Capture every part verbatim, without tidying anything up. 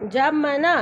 जब मैं ना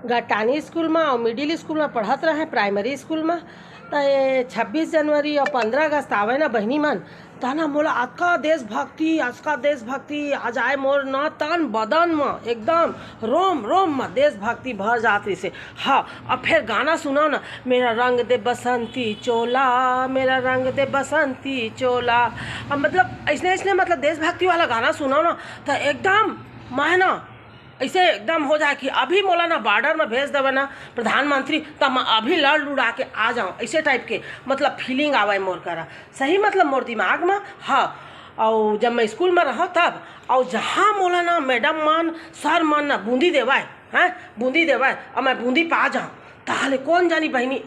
गटानी स्कूल में और मिडिल स्कूल में पढ़त रहे, प्राइमरी स्कूल में, त ये छब्बीस जनवरी और पंद्रह अगस्त आवे ना बहिनी मन, त ना मोला अतका देशभक्ति, अतका देशभक्ति आ जाए मोर ना तन बदन में, एकदम रोम रोम में देशभक्ति भर जात रहिसे। हाँ, अब फिर गाना सुनाओ ना, मेरा रंग दे बसंती चोला, मेरा रंग दे बसंती चोला। अब मतलब ऐसने ऐसने मतलब देशभक्ति वाला गाना सुनाओ ना, त एकदम मैं ना ऐसे एकदम हो जाए कि अभी मोला ना बॉर्डर में भेज देवे ना प्रधानमंत्री, त मैं अभी लड़ लुड़ा के आ जाऊँ, ऐसे टाइप के मतलब फीलिंग आवे मोर करा, सही मतलब मोर दिमाग में। हाँ, और जब मैं स्कूल में रहो तब, और जहाँ मोला ना मैडम मन सर मन ना बूंदी देवाए, हैं, बूंदी देवाए, और मैं बूंदी पा जाऊँ, ताहले कौन जानी बहिनी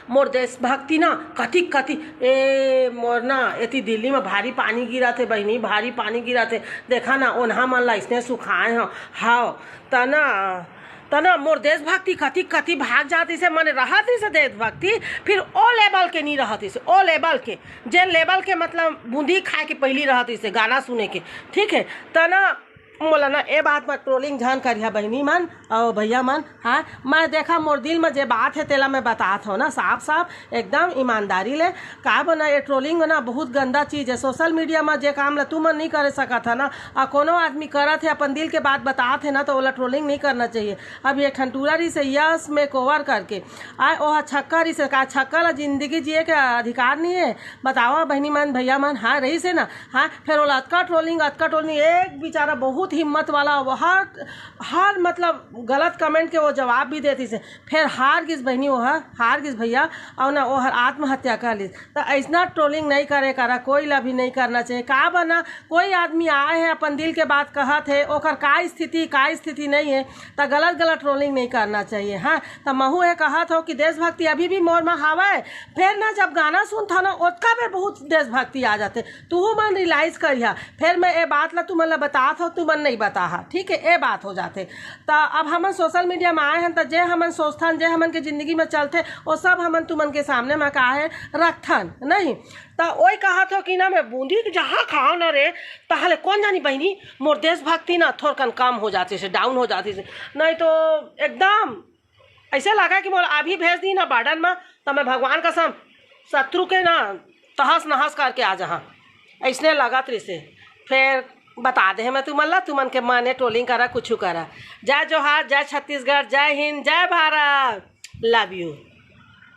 मोर देशभक्ति ना कतिक कति। ए मोर ना एती दिल्ली में भारी पानी गिरत हे बहिनी, भारी पानी गिरत हे। देखा ना, ओन्हा मन ला इसने सुखाए हो। हाव, त ना, त ना मोर देशभक्ति कतिक कति भाग जात इसे, मने रहत इसे देशभक्ति, फिर ओ लेवल के नहीं रहत इसे, ओ लेवल के, जे लेवल के मतलब बूंदी खाए के पहली रहत इसे गाना सुने के। ठीक है, त ना मोला ना ए बात में ट्रोलिंग झन करिहा बहिनी मन अउ भैया मन। हाँ, मैं देखा मोर दिल में जे बात है तेला मैं बतात हूँ ना साफ साफ एकदम ईमानदारी ले। का बना ये ट्रोलिंग ना बहुत गंदा चीज है। सोशल मीडिया में जे काम ला तुमन नहीं करे सकत है ना, आ कोनो आदमी करत है अपन दिल के बात बतात है ना तो ओला ट्रोलिंग नहीं करना चाहिए। अब ये ठंटूरा रही से यस में कोवर करके आए ओह छक्का रही से का छक्का ला जिंदगी जिए के अधिकार नहीं है? बतावा बहिनी मन भैया मन। हाँ रही से ना। हाँ, फिर ओला अतका ट्रोलिंग, अतका ट्रोलिंग, एक बेचारा बहुत हिम्मत वाला, वो हर हर मतलब गलत कमेंट के वो जवाब भी देती से। फिर हार गिस बहिनी, वो हार गिस भैया, और ना वो हर आत्महत्या कर ली। तो ऐसना ट्रोलिंग नहीं करे करा, कोई ला भी नहीं करना चाहिए। का बना कोई आदमी आए है अपन दिल के बात कहत है, ओकर का स्थिति का स्थिति नहीं है, तो गलत गलत ट्रोलिंग नहीं करना चाहिए। हाँ, तो महू ये कहत हो कि देशभक्ति अभी भी मोर में हवय। फिर ना जब गाना सुनत हो ना ओतका बेर बहुत देशभक्ति आ जाते। तुहू मन रियलाइज करिहा। फिर मैं ए बात ला तुमन ला बतात हो, तुमन नहीं बताहा, ठीक है, ए बात हो जाते। त अब हमन सोशल मीडिया में आए हन त जे हमन सोचथन, जे हमन के जिंदगी में चलथे, वो सब हमन तुमन के सामने में का है रखथन नहीं। त ओई कहत हो कि ना मैं बूंदी जहाँ खाओ ना रे, ताहले कौन जानी बहिनी मोर देशभक्ति ना थोड़कन कम हो जाते से, डाउन हो जाते से, नहीं तो एकदम ऐसे लगा कि मोला अभी भेज दी ना बॉर्डर में, त मैं भगवान कसम शत्रु के ना तहस नहस करके आ जहाँ। ऐसने लगत रहिसे। फिर बता दे मैं तुमन ला, तुमन के मने ट्रोलिंग करा, कुछ करा। जय जोहार, जय छत्तीसगढ़, जय हिंद, जय भारत, लव यू।